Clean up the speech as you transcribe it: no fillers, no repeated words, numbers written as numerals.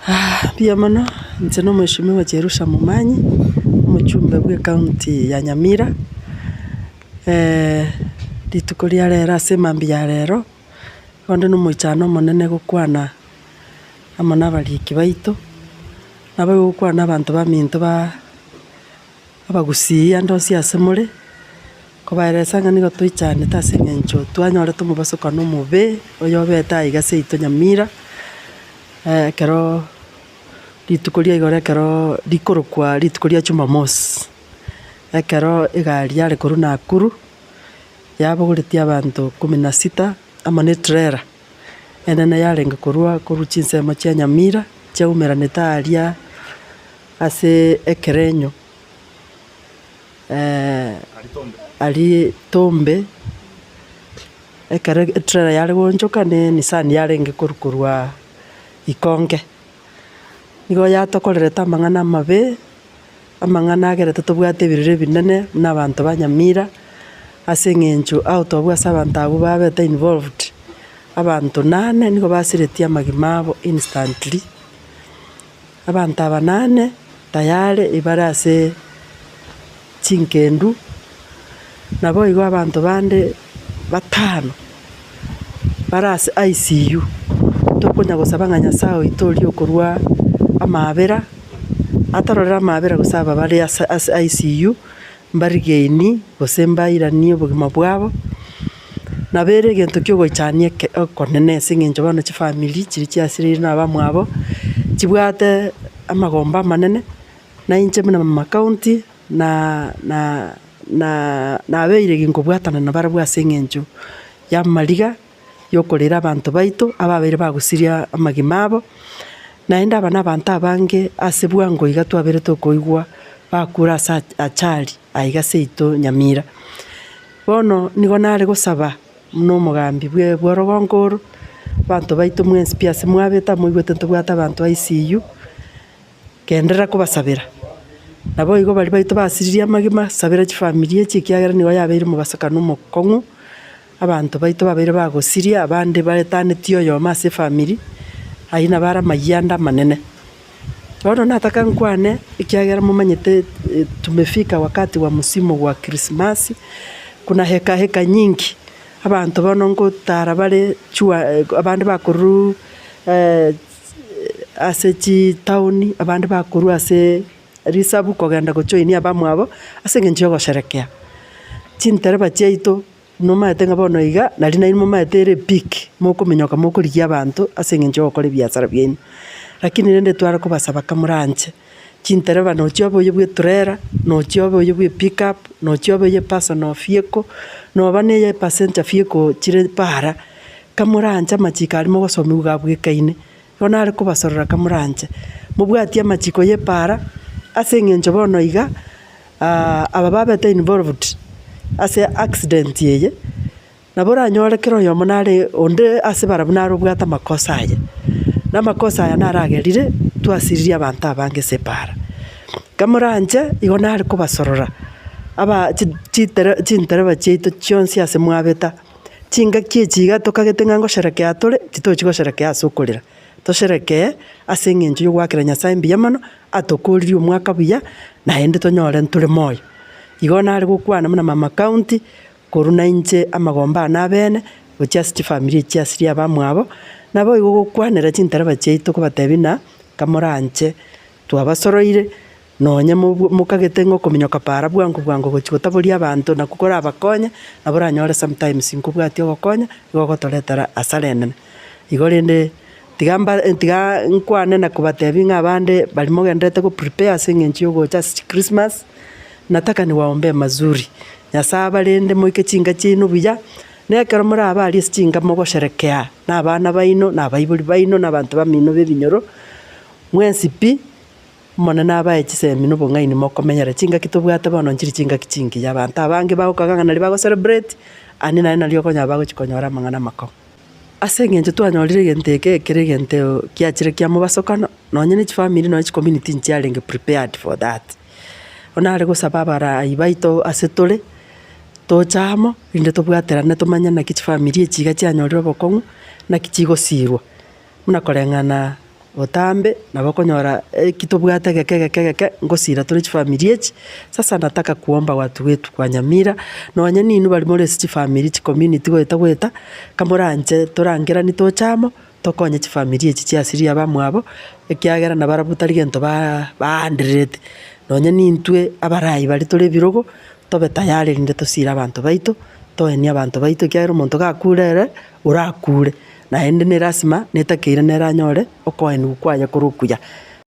Mbuya mono, inche na omweshimiwa Jerusha Momanyi, omochumbe bwa ecounty ya Nyamira, rituko ria rero ase emambia ya rero, onde na omoichano omonene gokwana amo na abariki baito, nabo gokwana na abanto baminto ba abagusii ande onsi ase more, kobaeresa ng'a nigo toichanete ase eng'encho twanyorete omobasokano omobe, oyobete aiga seito Nyamira, ekero rituko ria igoro ekero rikorokwa rituko ria jumamosi, ekero egari yare korwa Nakuru, yabogoretie abanto kumi na sita amo na etrailer enene yarenge korwa korwa chinsemo chia Nyamira, chiaumeranete aria ase ekerenyo aria Tombe, ekero etrailer yare goonchoka na enisani yarenge korwa korwa Ikonge. Nigo yatokorerete amang'ana amabe, amang'ana agerete tobwate ebirero ebinene buna abanto ba Nyamira, ase eng'encho out of ase abanto abwo babete involved, abanto nane nigo basiretie amagima abo instantly. Abanto aba nane tayari ibare ase chingendu, naboigo abanto bande batano bare ase ICU. Tokonya gosaba ng'a Nyasae oito oria okorwa amaabera, atororere amaabera gose aba bare ase ase ICU, mbarigeini gose mbairanie obogima bwabo. Nabo ere egento kiogoichania eke okonene ase eng'encho bono chifamiri chiria chiasireire na abamwabo, chibwate amagombo amanene, na inche buna mama county na na na nabeire ginkobwatana nabarabwo ase eng'encho y'amariga yokorera abanto baito ababeire bagosiria amagima abo, naende aba na abanto abange ase bwango iga twabeire tokoigwa bakure ase achari aiga seito Nyamira. Bono nigo nare gosaba buna omogambi bwe bw'orogongo oro, abanto baito mwensi pi ase mwabete moigwete ntobwate abanto ICU, genderera kobasabera. Naboigo baria baito basiririe amagima, sabera chifamiri echi ekiagera nigo yabeire omobasokano omokong'u, abanto baito babeire bagosiria, abande baetanetie oyomo ase efamiri, ayio nabo are amayia ande amanene. Bono nataka nkwane, ekiagera momanyete tumefika wakati wa msimu wa krismasi, kuna heka heka nyingi, abanto bono ngotara bare chua abande bakorwa ase chitaoni, abande bakorwa ase risabu kogenda gojoinia abamwabo, ase eng'encho ya ogosherekea. Chintereba chiaito Nomaete ng'a bono iga, nari nainwe momaete ere epeak, mokominyoka mokorigia abanto ase eng'encho y'ogokora ebiasara biaino. Lakini rende tware kobasaba kamoranche, chintereba nochia obe oyo bwa etrailer, nochia obe oyo bwa epickup, nochia obe oyo personal vehicle, noba na eye passenger vehicle chire para, kamoranche amachiko aria mogosomiwa iga abwekaine, bono nare kobasorora kamoranche, mobwatie amachiko ya epara, ase eng'encho bono iga. Aba babete involved ase accident eye, nabo oranyore kera oyomo nare onde ase barabwo nare obwate amakosa aye, na amakosa aya naragerire twasiririe abanto abange ase epaara. Kamoranche igo nare kobasorora aba chi chitere chintereba chiaito chionsi ase mwabeta, chingaki echi iga tokagete ng'a ngosherekea tore, titochi gosherekea ase okorera. Tosherekee ase eng'encho y'ogoakera Nyasae mbuya mono, atokoririe omwaka buya, naende tonyore ntore moyo. Igo nare gokwana buna mama county, korwa nainche amagomba ane abene, gochia ase chifamiri echi chiasirie abamwabo, naboigo gokwanera chintereba chiaito kobatebia ng'a kamoranche twabasoroire, Nonye mokagete ng'a okominyoka para bwango bwango gochia gotaboria abanto nakwo korabakonye, nabo oranyore sometimes nkobwatia ogokonya, nigo ogotoretera hasara enene. Igo rende tiga mba tiga nkwane na kobatebia ng'a abande baria mogendererete go prepare ase eng'encho ya ogocha ase chikrismasi, nataka niwaombee mazuri, Nyasaye abarende moike chinka chiaino buya, na ekero morabe aria ase chinka mogosherekea na abana baino, na abaibori baino, na abanto bamino ba ebinyoro, mwensi pi. Omonene abae chisemi na obong'aini mokomenyera chingaki tobwate bono nchiri chingaki chingiya. Abanto abange bagokaga ng'a nario bago celebrate, aande naende nario okonyora bagochia konyora amang'ana amakong'u. Ase eng'encho twanyorire egento eke ekere egento kiachire kia mobasokano, nonye ne chifamiri nonye chicommunity nchiarenge prepared for that. Bono nare gosaba abarai baito ase tore, toche amo, rinde tobwaterane tomanye naki chifamiri echi iga chianyorire obokong'u, naki chigosirwa, buna koreng'ana. Botambe nabo okonyora eki tobwate egeke egeke egeke ngosira tore chifamiri echi, sasa nataka kuomba watu wetu kwa Nyamira, nonye ninwe baria more ase chifamiri chicommunity goeta goeta, kamoranche torangerani toche amo, tokonye chifamiri echi chiasirie abamwabo, ekiagera nabarabwo tari gento ba baandererete. Nonye nintwe abarai baria tore ebirogo, tobe tayari rinde tosire abanto baito, toenie abanto baito ekiagera omonto gakure ere, orakure. Naende ne lasima netakeire nere anyore okoenigwa kwaye kore okuya.